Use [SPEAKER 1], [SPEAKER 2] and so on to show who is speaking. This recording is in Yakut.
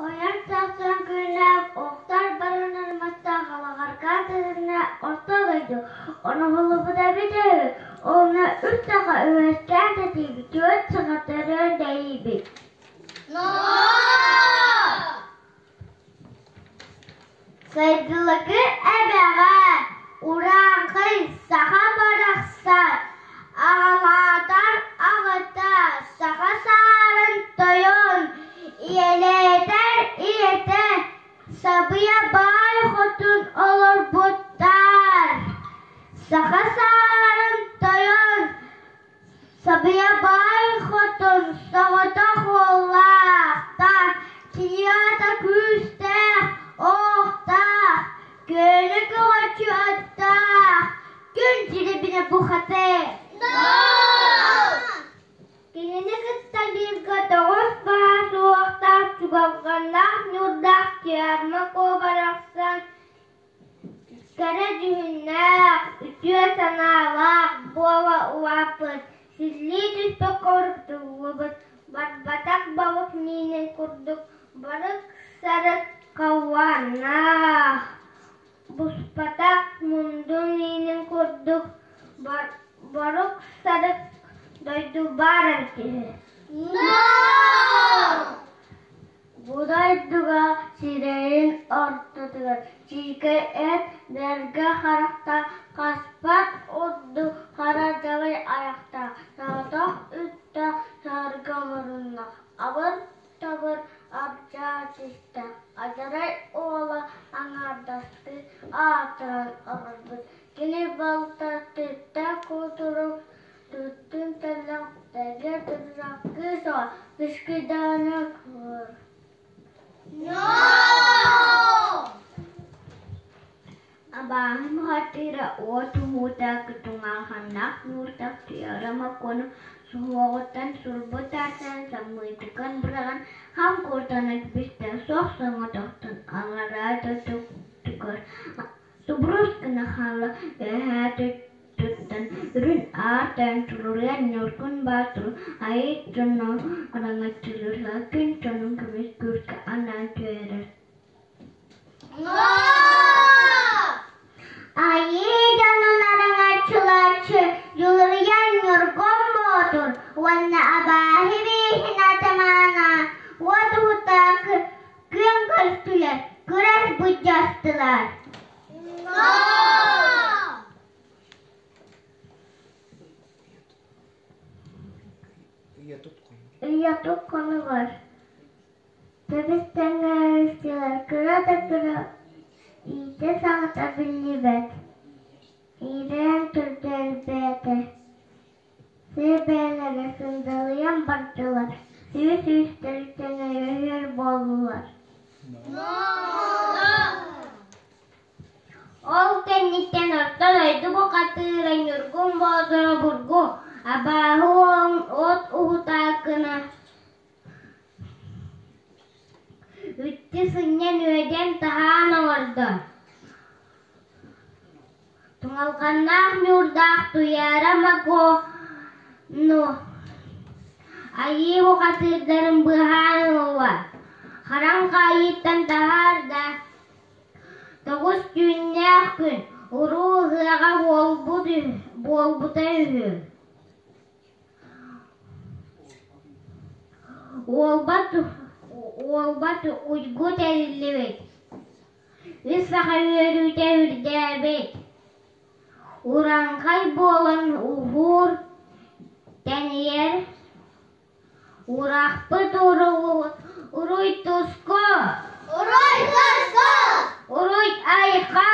[SPEAKER 1] Ойон тахсан күннээх охтор баранар мастаах алаҕаркаан тыһынна орто дойду оноһуллубута эбитэ үһү, онно үс саха үөскээн тэтийбит, түөрт саха төрөөн тэйийбит. Сайдылыкы эбэҕэ урааҥхай саха барахсан аҕалаатар аҕата саха саарын тойон, ийэлээтэр ийэтэ Сабыйа баай хотун олорбуттар. Саха саарын тойон Сабыйа баай хотун соҕотох уоллаахтар, киниэхэ күүстээх, оохтоох, күөлү көҕөччү аттаах, күн дьирибинэ бухатыыр. Кинини кытта бииргэ тоҕус баһа суохтаах чугалҕаннаах ньуурдаах Тиарма Куо барахсан Кэрэ дьүһүннээх, үтүө санаалаах буола улааппыт, силлии түспүт хоруктуллубут, барбатах балык миинин курдук барык-сарык халлааннаах, буспатах мунду миинин курдук борук-сарык дойду баар эбит үһү. Бу дойдуга сирэйин ортотугар чиикэй эт бэргэ харахтаах, хаспат ордук хара дьабай айахтаах, соҕотох үттээх саарга муруннаах, абыр-табыр ардьаа түстээх, адьарай уола аҥаардастыы аатыран олорбут. Кини балта түттээх култуурук Туттун тэллэх тэгэ турар кыыс оҕо кышкыйдаҕына көр. Абааһы бухатыыра уот уһуута кытыҥааханнаах нууртах туйара моккуону суһуоҕуттан сурбут таастарын самыытыгар быраҕан хам куотан өлбүттэ суох соҥотохтон аллараа дойдутугар Субурус гына хаалла, үөһээ туттан, үрүн аар тойон чулуруйан Ньургун Боотуру айыы дьоно араҥаччылыырга күн дьонун көмүс күүркэ анаан түһэрэр. Айыы дьонун араҥаччылааччы Дьулуруйан Ньургун Боотур уонна абааһы бииһин атамаана уот уһутаакы күөн көрүстүлэр, күрэс былдьастылар. Ыйатык хонугар тэбис тэҥҥэ кыра да кыра иитэ саҕата биллибэт, иирэн турда элбээтэ. Сир бэйэлэрэ сындалыйан бардылар, сүүс сүүстэриттэн өйөһүөр буоллулар. Ол кэнниттэн орто дойду бухатыыра Ньургун Боотура бургу, абааһы уолун от уһутаакына үттү сынньан үөдэн таһаан оҥордо. Туҥалҕаннаах ньуурдаах Туйаара Макону айыы бухатыырдарын быыһаан ылла, хараҥ хаайыыттан таһаарда, тоҕус түүннээх күн уруу ыһыаҕа буолбута үһү. Уолбат уйгу тэриллибит Үс саха үөрүүтэ үрдээбит, урааҥхай буолан уһуур, тэнийэр, урахпыт уруй туску! Уруй туску! Уруй айхал!